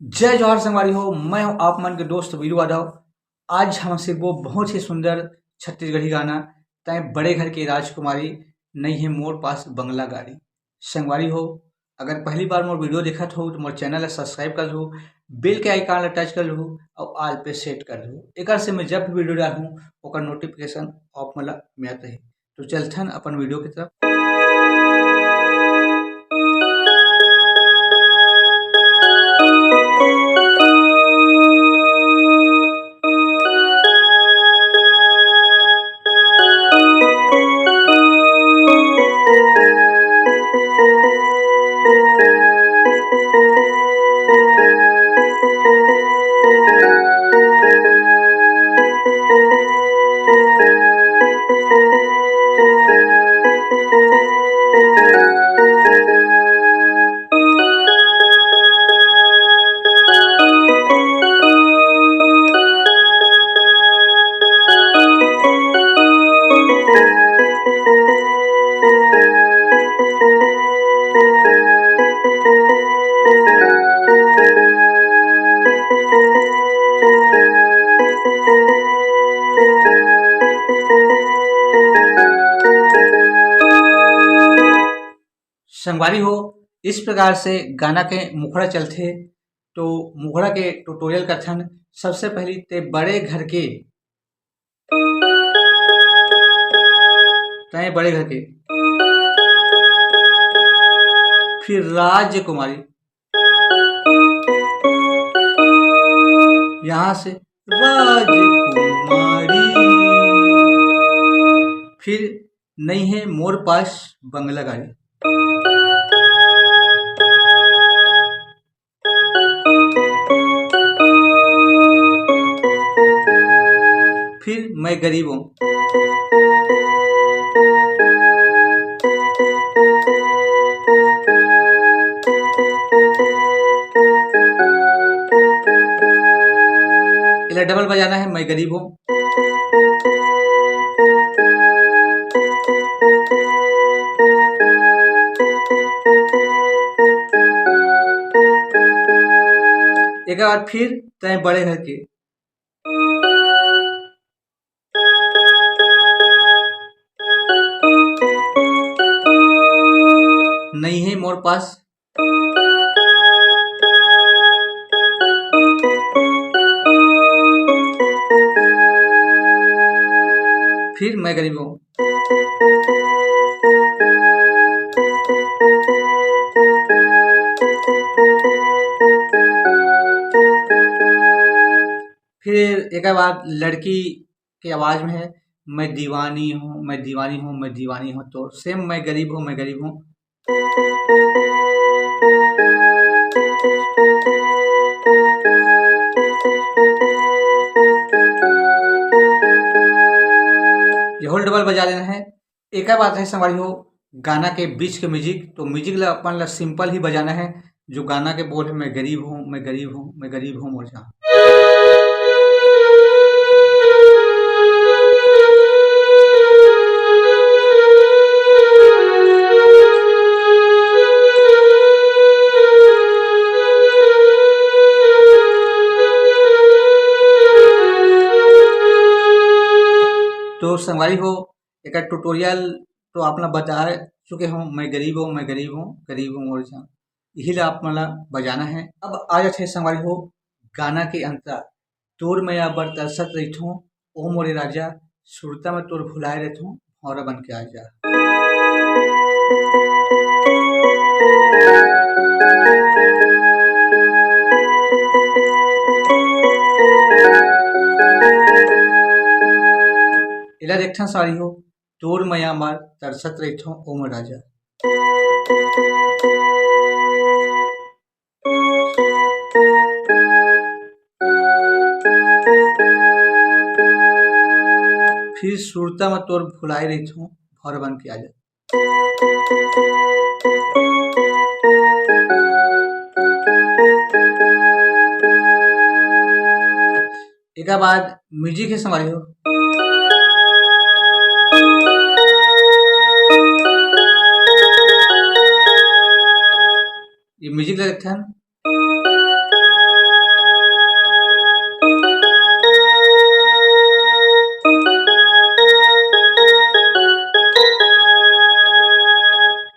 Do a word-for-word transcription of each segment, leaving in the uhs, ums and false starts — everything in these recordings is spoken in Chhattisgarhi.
जय जोहार संगवारी हो, मैं हूं आप मन के दोस्त वीरू यादव। आज हम सीखबो बहुत ही सुंदर छत्तीसगढ़ी गाना, तैं बड़े घर के राजकुमारी, नहीं है मोर पास बंगला गाड़ी। संगवारी हो, अगर पहली बार मोर वीडियो देखत हो तो मोर चैनल ला सब्सक्राइब कर लहू, बेल के आइकन ला टच कर लहू और ऑल पे सेट कर लहू। एकर से मैं जब भी वीडियो डालहूँ ओकर नोटिफिकेशन आप मन ला मिलत रही। तो चलथन अपन वीडियो की तरफ। संगवारी हो, इस प्रकार से गाना के मुखड़ा चलथे। तो मुखड़ा के ट्यूटोरियल करथन। सबसे पहली तैं बड़े घर के, तैं बड़े घर के, फिर राजकुमारी, यहाँ से राजकुमारी, फिर नहीं है मोर पास बंगला गाड़ी। फिर मैं गरीब हूँ। इला डबल बजाना है, मैं गरीब हूँ। एक बार फिर तैं बड़े घर के। नहीं है मोर पास। फिर मैं गरीब हूँ। फिर एक बार लड़की की आवाज में है, "मैं दीवानी हूँ, मैं दीवानी हूँ, मैं दीवानी हूँ।" तो सेम, "मैं गरीब हूँ, मैं गरीब हूँ।" ये होल डबल बजा लेना है। एक बात है संगवारी हो, गाना के बीच के म्यूजिक, तो म्यूजिक ला अपन ला सिंपल ही बजाना है। जो गाना के बोल है, "मैं गरीब हूँ, मैं गरीब हूँ, मैं गरीब हूँ मोर जान।" तो संगवारी हो, एकर ट्यूटोरियल तो आप ला बता चुके हों, "मैं गरीब हूँ, मैं गरीब हूँ, गरीब हूँ मोर जान।" यही ला आप मन ला बजाना है। अब आ जाथे संगवारी हो गाना के अंतरा, "तोर मया बर तरसत रहिथों, ओ मोरे राजा, सुरता में तोर भुलाए रहिथों, भौंरा बन के आ जा।" एला देखथन संगवारी हो, "तोर मया बर तरसत रहिथों, ओ मोर राजा।" फिर सुरता में तोर भुलाए रहिथों, भौंरा बन के आ जा। एकर बाद म्यूजिक है संगवारी हो। ये म्यूजिक ला देखथन।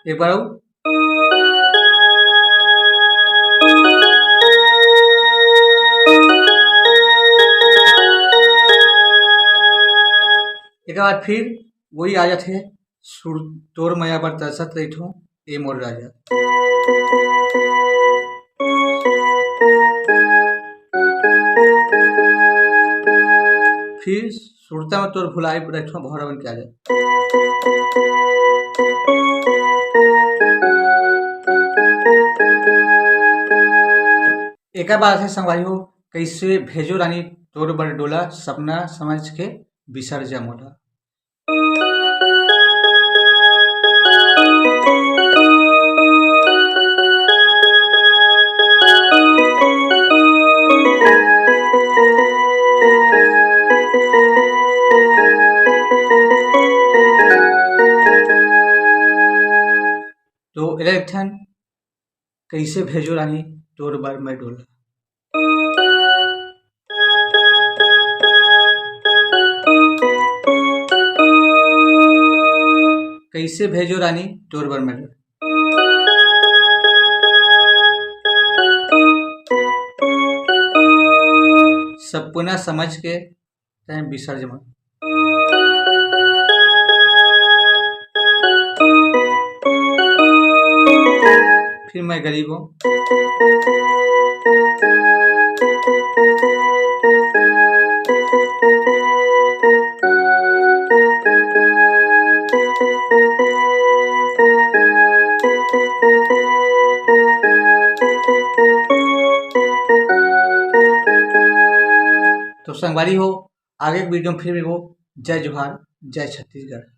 एक बार अउ। एक बार फिर वही आ जाथे, सुर तोर मया बर तरसत रहिथों, ए मोर राजा। फिर सुरता में तोर भुलाए रहिथों, भौरा बन के आ जा। एकर बाद हे संगवारी हो, कइसे भेजों रानी तोर बर डोला, सपना समझ के बिसर जा मोला। तो एला एक ठन कइसे भेजों रानी तोर बर मैं डोला। कइसे भेजों रानी तोर बर मैं डोला। सपना समझ के तैं बिसर जा मोला। फिर मैं गरीब हूँ। तो संगवारी हो, आगे के वीडियो में फिर मिलबो। जय जोहार, जय छत्तीसगढ़।